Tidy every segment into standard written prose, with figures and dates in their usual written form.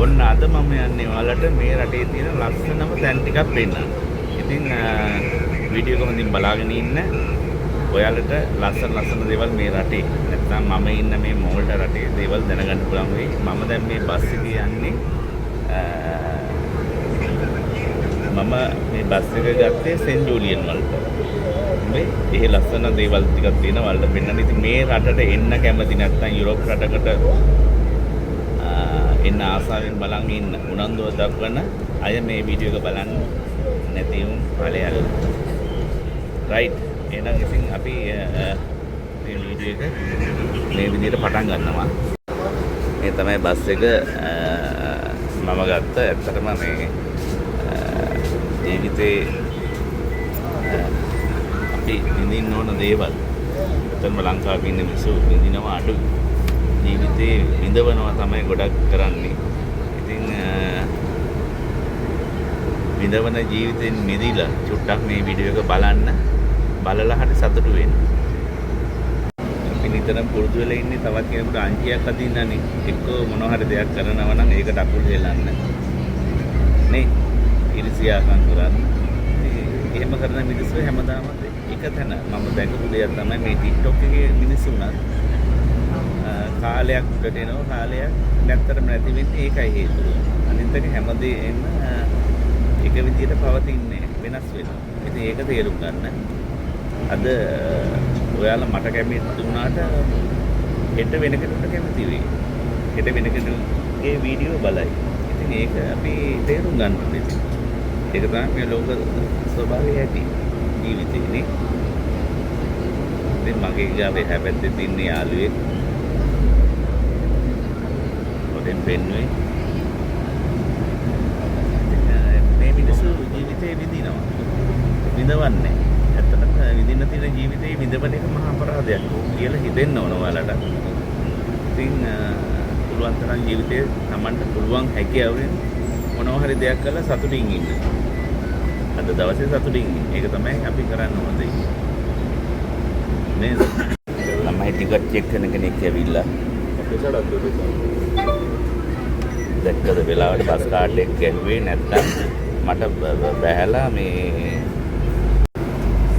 ඔන්න අද මම යන්නේ ඔයාලට මේ රටේ තියෙන ලස්සනම තැන් ටිකක් පෙන්නන්න. ඉතින් වීඩියෝ එක හොඳින් බලාගෙන ඉන්න. ඔයාලට ලස්සන ලස්සන දේවල් මේ රටේ නැත්නම් මම ඉන්න මේ මෝල්ටා රටේ දේවල් දැනගන්න පුළුවන් වෙයි. මම දැන් මේ බස් එකේ යන්නේ. මම මේ බස් එක ගත්තේ සෙන් ජූලියන් වලට. මේ එහෙ ලස්සන දේවල් ටිකක් තියෙනවා ඔයාලට පෙන්නන්න. ඉතින් මේ රටට එන්න කැමති නැත්නම් යුරෝප් රටකට එන්න ආසාවෙන් බලන් ඉන්න උනන්දුව දක්වන අය මේ වීඩියෝ එක බලන්න නැති උන් ඵලයල්. රයිට්. එහෙනම් ඉතින් අපි මේ වීඩියෝ එක මේ විදිහට පටන් ගන්නවා. මේ තමයි බස් එක මම ගත්ත. ඇත්තටම මේ ජීවිතේ අපි විඳින්න ඕන දේවල්. ඇත්තටම ලංකාවේ ඉන්න මිනිස්සු විඳිනවා අඩුයි. ජීවිතේ විඳවනවා තමයි ගොඩක් කරන්නේ. ඉතින් විඳවන ජීවිතෙන් මිදিলা චුට්ටක් මේ වීඩියෝ එක බලන්න. බලලා හරි සතුටු වෙන්න. අපි නිතරම පුරුදු වෙලා ඉන්නේ තවත් කෙනෙකුට අංජියක් අදින්නනේ. එක්කෝ මොනවා හරි දෙයක් කරනවා නම් ඒකට අකුල් හෙලන්න. නේ? ඉරිසියාකම් කරන්න. එහෙම කරන මිනිස්සු හැමදාම එක තැන මම දැකපු දෙයක් තමයි මේ TikTok එකේ මිනිස්සු උනත් කාලයක් උඩට එනවා, කාලයක් නැත්තරම නැති වෙන්නේ ඒකයි හේතුව. අනිත් එක හැමදේම එක විදිහට පවතින්නේ වෙනස් වෙනවා. ඉතින් ඒක තේරුම් ගන්න. අද ඔයාලා මට කැමති වුණාට හෙට වෙන කෙනෙකුට කැමති වෙයි. හෙට වෙන කෙනෙකුගේ වීඩියෝ බලයි. ඉතින් ඒක අපි තේරුම් ගන්න ඕනේ ඉතින්. ඒක තමයි මේ ලෝක ස්වභාවය ඇති ජීවිතේ නේ. ඉතින් මගේ ගාව එහා පැත්තේ ඉන්න යාළුවෙක් හොඳින් පෙන්නුවේ. මේ මිනිස්සු ජීවිතේ විඳිනවා. විඳවන්නේ. ඇත්තටම විඳින්න තියෙන ජීවිතේ විඳවන එක මහා අපරාධයක් කියලා හිතෙන්න ඕන ඔයාලට. ඉතින් පුළුවන් තරම් ජීවිතේ තමන්ට පුළුවන් හැකියාවෙන් මොනවා හරි දෙයක් කරලා සතුටින් ඉන්න. අද දවසේ සතුටින් ඉන්න. ඒක තමයි අපි කරන්න ඕන දේ. නේද? ළමයි ටිකට් චෙක් කරන කෙනෙක් ඇවිල්ලා. දැක්කද වෙලාවට බස් කාඩ් එක ගැහුවේ නැත්තම් මට බැහැලා මේ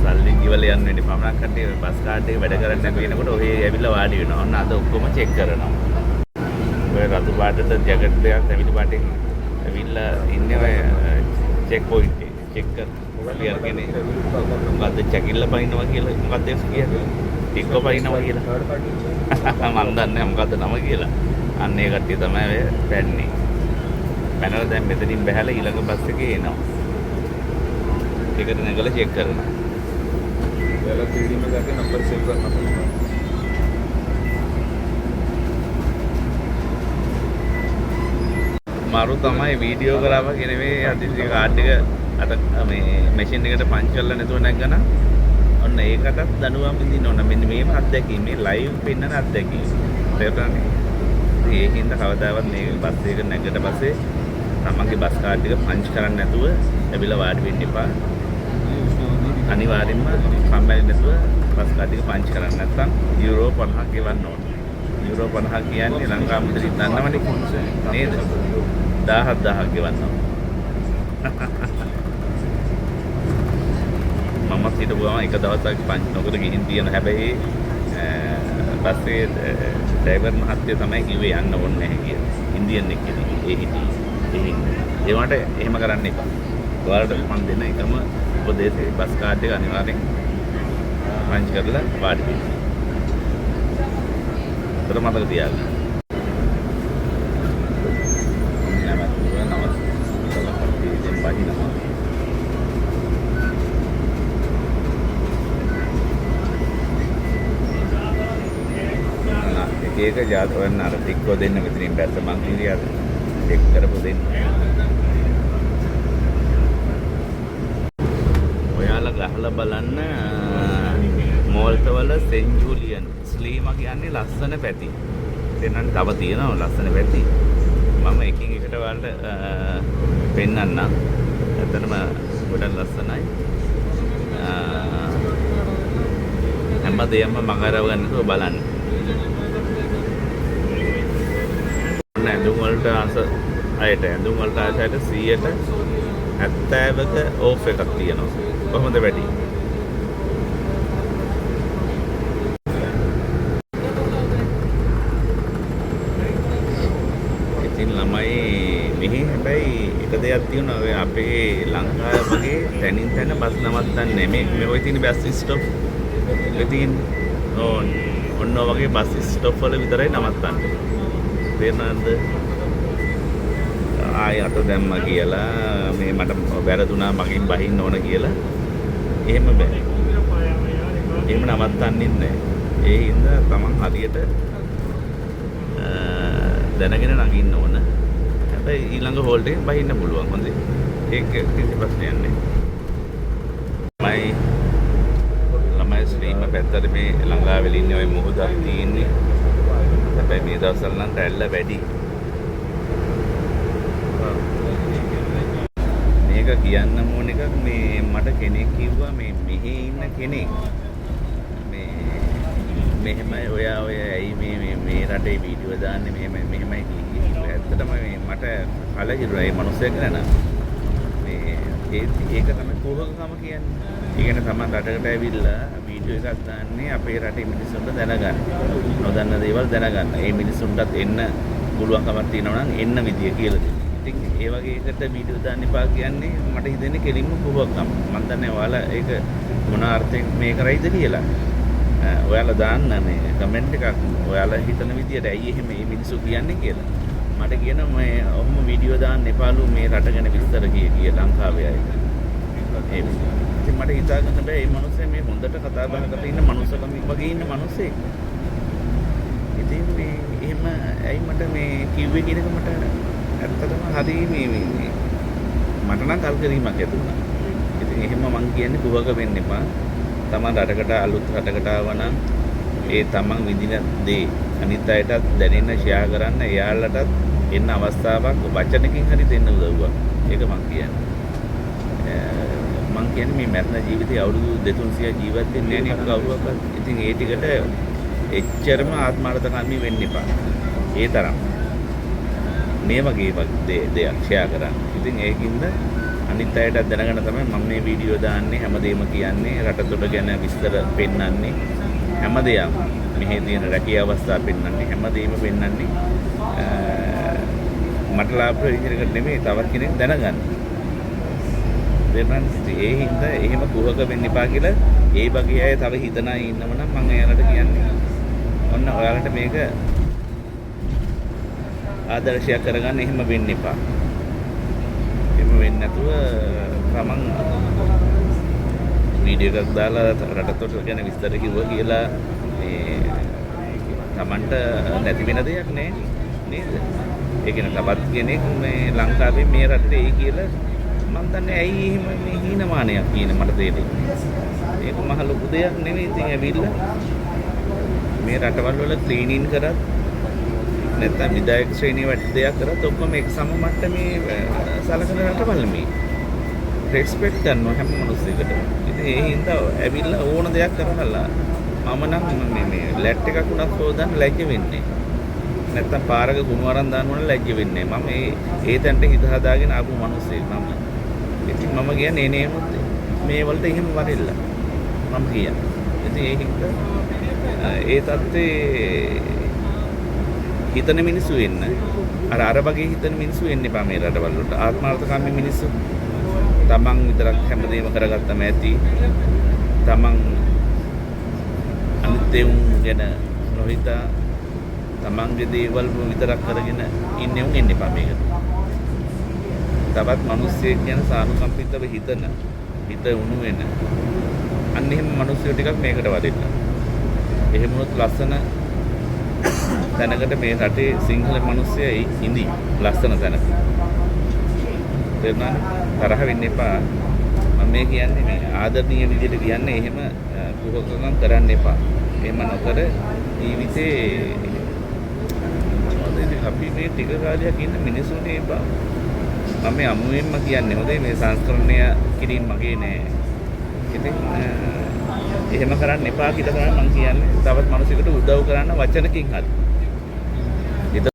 සල්ලි ගෙවලා යන්න වෙන්නේ. පමණක් කට්ටිය බස් කාඩ් එක වැඩ කරන්නේ නැති වෙනකොට ඔහේ ඇවිල්ලා වාඩි වෙනවා. ඔන්න අද ඔක්කොම චෙක් කරනවා. ඔය රතු පාටට ජැකට් දෙකක් තැඹිලි පාටෙන් ඇවිල්ලා ඉන්නේ ඔය චෙක් පොයින්ට් එකේ. චෙක් කරලා සල්ලි අරගෙන මොකද්ද චැකිල්ල පනිනවා කියලා මොකද්ද ඒක කියන්නේ? ටික්කෝ පනිනවා කියලා. මන් දන්නේ නැහැ මොකද්ද නම කියලා. අන්න ඒ කට්ටිය තමයි ඔය පැන්නේ. පැනලා දැන් මෙතනින් බැහැලා ඊළඟ බස් එකේ එනවා. ඒකට නැගලා චෙක් කරනවා. पहला 3D में जाके नंबर सेव करना पड़ेगा। මරු තමයි වීඩියෝ කරාම නෙමෙයි හදිසි කාඩ් එක අත මේ මැෂින් එකට පංච් කරලා නැතුව නැග්ගනම් ඔන්න ඒකටත් දඬුවම් විඳින්න ඕන. මෙන්න මේම අත්දැකීම්, මේ ලයිව් පෙන්නන අත්දැකීම්. තේරුණානේ? ඉතින් ඒ හින්දා කවදාවත් මේ බස් එක නැග්ගට පස්සේ තමන්ගේ බස් කාඩ් එක පංච් කරන්න නැතුව ඇවිල්ලා වාඩි වෙන්න එපා. අනිවාර්යෙන්ම කම්මැලි නැතුව බස් කාඩ් එක පංච් කරන්න නැත්නම් යුරෝ 50 ගෙවන්න ඕන. යුරෝ 50 කියන්නේ ලංකා මුදලින් දන්නවනේ නේද? 1000 1000ක් ගෙවන්න ඕන. මමත් හිටපු ගමන් එක දවසක් පංච් නොකර ගිහින් තියෙන. හැබැයි බස් එකේ ඩ්‍රයිවර් මහත්තයා තමයි කිව්වේ යන්න ඕනේ නැහැ කියලා. ඉන්දියන් එක්කෙනෙක් ඒ හිටියේ. ඒ හින්දා. ඒ වුණාට එහෙම කරන්න එපා. ඔයාලට මං දෙන එකම උපදේශය බස් කාඩ් එක අනිවාර්යෙන් පංච් කරලා වාඩි වෙන්න. හොඳට මතක තියාගන්න. නැවතුවා නවත්තලා කට්ටිය දැන් බහිනවා. එක එක ජාත ඔන්න අර ටික්කෝ දෙන්න මෙතනින් බැස්ස මං කිව්වේ අර චෙක් කරපු දෙන්න. ඔයාලා ගහලා බලන්න මෝල්ටවල සෙන් ජූලියන් ස්ලීමා කියන්නේ ලස්සන පැති. පෙන්නන්න තව තියෙනවා ලස්සන පැති. මම එකින් එකට ඔයාලට පෙන්නන්නම්. ඇත්තටම ගොඩක් ලස්සනයි. හැම දෙයක්ම මග අරව ගන්න නැතුව බලන්න. ඔන්න ඇඳුම් වලට ආස අයට, ඇඳුම් වලට ආස අයට 70%ක ඕෆ් එකක් තියෙනවා. කොහොමද වැඩි? ඉතින් ළමයි මෙහි හැබැයි එක දෙයක් තියෙනවා, ඔය අපේ ලංකාව වගේ තැනින් තැන බස් නවත්තන්නේ නැහැ. මේ ඔය තියෙන බස් ස්ටොප් ඔය තියෙන ඕන් ඔන්න ඔය වගේ බස් ස්ටොප් වල විතරයි නවත්තන්නේ. තේරුණාද? ආයි අත දැම්මා කියලා මේ මට වැරදුනා මගෙන් බහින්න ඕන කියලා එහෙම බෑ. එහෙම නවත්තන්නෙත් නෑ. ඒ හින්දා තමන් හරියට දැනගෙන නගින්න ඕන. හැබැයි ඊළඟ හෝල්ට් එකෙන් බහින්න පුළුවන්. හොඳේ. ඒක කිසි ප්‍රශ්නයක් නෑ. ළමයි ශ්‍රීම පැත්තට මේ ළඟා වෙලා ඉන්නේ ඔය මුහුදක් තියෙන්නේ. හැබැයි මේ දවස්වල නම් රැල්ල වැඩි. මේක කියන්න ඕන එකක් මේ මට කෙනෙක් කිව්වා මේ මෙහි ඉන්න කෙනෙක් මේ මෙහෙමයි ඔයා ඔය ඇයි මේ මේ මේ රටේ වීඩියෝ දාන්නේ මෙහෙමයි මෙහෙමයි කිව්වා. ඇත්තටම මේ මට කලකිරුණා මේ මනුස්සයා ගැන නම්. මේ ඒක තමයි කුහකකම කියන්නේ. ඒ කියන්නේ තමන් රටකට ඇවිල්ලා වීඩියෝ එකක් දාන්නේ අපේ රටේ මිනිස්සුන්ට දැනගන්න. නොදන්න දේවල් දැනගන්න. ඒ මිනිස්සුන්ටත් එන්න පුළුවන්කමක් තියෙනවා නම් එන්න විදිය කියලා දෙන්න. ඉතින් ඒ වගේ එකට වීඩියෝ දාන්න එපා කියන්නේ මට හිතෙන්නේ කෙලින්ම කුහකකම. මං දන්නේ ඔයාලා ඒක මොන අර්ථයෙන් මේ කරයිද කියලා. ඔයාලා දාන්න මේ කමෙන්ට් එකක් ඔයාලා හිතන විදියට ඇයි එහෙම මේ මිනිස්සු කියන්නේ කියලා. මට කියන මේ ඔහොම වීඩියෝ දාන්න එපාලු මේ රට ගැන විස්තර කිය කිය ලංකාවේ අයට. ඒ විදියට. ඉතින් මට හිතා ගන්න බෑ මේ මනුස්සයා මේ හොඳට කතා බහ කරලා ඉන්න මනුස්සකම වගේ ඉන්න මනුස්සයෙක්. ඉතින් මේ එහෙම ඇයි මට මේ කිව්වේ කියන එක මට ඇත්තටම හරි මේ මේ මේ මට නම් කල්කිරීමක් ඇති වුණා. ඉතින් එහෙම මං කියන්නේ කුහක වෙන්න එපා. තමන් රටකට අලුත් රටකට ආවා නම් ඒ තමන් විඳින දේ අනිත් අයටත් දැනෙන්න ෂෙයා කරන්න එයාලටත් එන්න අවස්ථාවක් වචනකින් හරි දෙන්න උදව්වක්. ඒක මං කියන්නේ. මං කියන්නේ මේ මැරෙන ජීවිතේ අවුරුදු 200-300 ජීවත් වෙන්නේ නෑනේ අපි කවුරුවක්වත්. ඉතින් ඒ ටිකට එච්චරම ආත්මාර්ථකාමී වෙන්න එපා. ඒ තරම්. මේ වගේ දෙයක් ෂෙයා කරන්න. ඉතින් ඒකින්ද අනිත් අයටත් දැනගන්න තමයි මම මේ වීඩියෝ දාන්නේ, හැමදේම කියන්නේ, රටතොට ගැන විස්තර පෙන්වන්නේ, හැම දෙයක්ම මෙහි තියෙන රැකියා අවස්ථා පෙන්වන්නේ, හැමදේම පෙන්වන්නේ. මට ලාභ ප්‍රයෝජනයකට නෙමෙයි තවත් කෙනෙක් දැනගන්න. තේරුණාද? ඉතින් ඒ හින්දා එහෙම කුහක වෙන්න එපා කියලා ඒ වගේ අය තව හිතන අය ඉන්නව නම් මං එයාලට කියන්නේ ඔන්න ඔයාලට මේක ආදර්ශයක් කරගන්න එහෙම වෙන්න එපා. එහෙම වෙන්නේ නැතුව තමන් වීඩියෝ එකක් දාලා රටතොට ගැන විස්තර කිව්වා කියලා මේ තමන්ට නැති වෙන දෙයක් නෑ නේද? ඒ කියන්නේ තවත් කෙනෙක් මේ ලංකාවේ මේ රටේ එයි කියලා මං දන්නේ ඇයි එහෙම මේ හීනමානයක් කියන මට තේරෙන්නේ. ඒක මහ ලොකු දෙයක් නෙමෙයි. ඉතින් ඇවිල්ලා මේ රටවල් වල ක්ලීනින් කරත් නැත්නම් විධායක ශ්‍රේණිය වැටි දෙයක් කරත් ඔක්කොම එක සම මට්ටමේ සලකන රටවල් මේ. රෙස්පෙක්ට් කරනවා හැම මිනිස්සෙකුටම. ඉතින් ඒ හින්දා ඇවිල්ලා ඕන දෙයක් කරහලා මම නම් මේ මේ ලැට් එකක් උනත් හොදන්න ලැජ්ජ වෙන්නේ. නැත්නම් පාරක ගුණ අරන් දාන්න ඕන ලැජ්ජ වෙන්නේ. මම ඒ තැනට හිත හදාගෙන ආපු මිනිස්සෙක් මම. ඉතින් මම කියන්නේ එනේමුත් මේ වලට එහෙම වරෙල්ලා. මම කියන්නේ. ඉතින් ඒ හින්දා ඒ තත්ත්වේ හිතන මිනිස්සු එන්න. අර අර වගේ හිතන මිනිස්සු එන්න එපා මේ රටවල් වලට. ආත්මාර්ථකාමී මිනිස්සු තමන් විතරක් හැමදේම කරගත්තම ඇති. තමන් අනිත් ඒවුන් ගැන නොහිතා තමන්ගේ දේවල් විතරක් කරගෙන ඉන්න උන් එන්න එපා මේකට. තවත් මිනිස්සෙක් ගැන සානුකම්පිතව හිතන, හිත උණු වෙන අන්න එහෙම මිනිස්සු ටිකක් මේකට වදින්න. එහෙම වුණොත් ලස්සන තැනකට මේ රටේ සිංහල මිනිස්සු ඉඳි ලස්සන තැනක. තේරුණානේ? තරහ වෙන්න එපා. මම මේ කියන්නේ මේ ආදරණීය විදිහට කියන්නේ එහෙම කුහකකම් කරන්න එපා. එහෙම නොකර ජීවිතේ මොනවද ඉතින් අපි මේ ටික කාලයක් ඉන්න මිනිසුනේ එපා. මම මේ අමුවෙන්ම කියන්නේ හොඳේ මේ සංස්කරණය කිරීම මගේ නෑ. ඉතින් එහෙම කරන්න එපා කියලා තමයි මං කියන්නේ. තවත් මිනිසෙකුට උදව් කරන්න වචනකින් හරි.